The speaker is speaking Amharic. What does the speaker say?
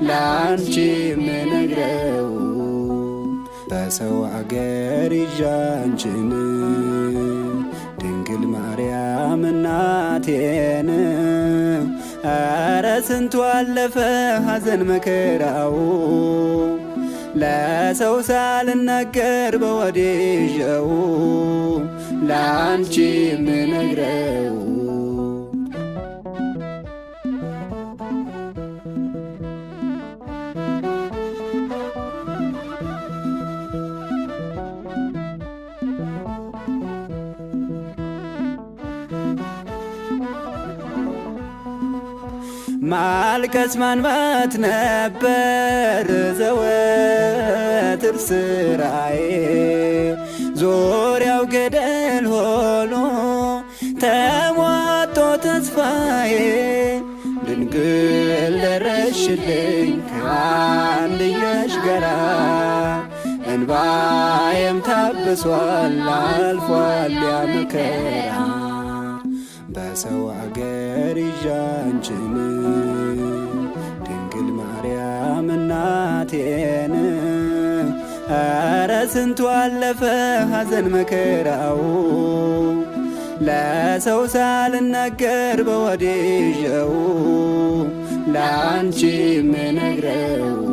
ላንቺ ምነግረው በሰው አገር ይዣንችን ድንግል ማርያም እናቴን። ኧረ ስንቱ አለፈ ሐዘን መከራው ለሰው ሳልናገር በወዴ ይዤው ላንቺ ምነግረው። ማልቀስ ማንባት ነበር ዘወትር ስራዬ፣ ዙሪያው ገደል ሆኖ ተሟጦ ተስፋዬ። ድንግል ደረሽልኝ ከአንድያሽ ጋራ፣ እንባዬም ታብሷል አልፏል ያ መከራ። በሰው አገር ይዣንችን ድንግል ማርያም እናቴን። ኧረ ስንቱ አለፈ ሐዘን መከራው ለሰው ሳልናገር በወዴ ይዤው ላንቺ ምነግረው።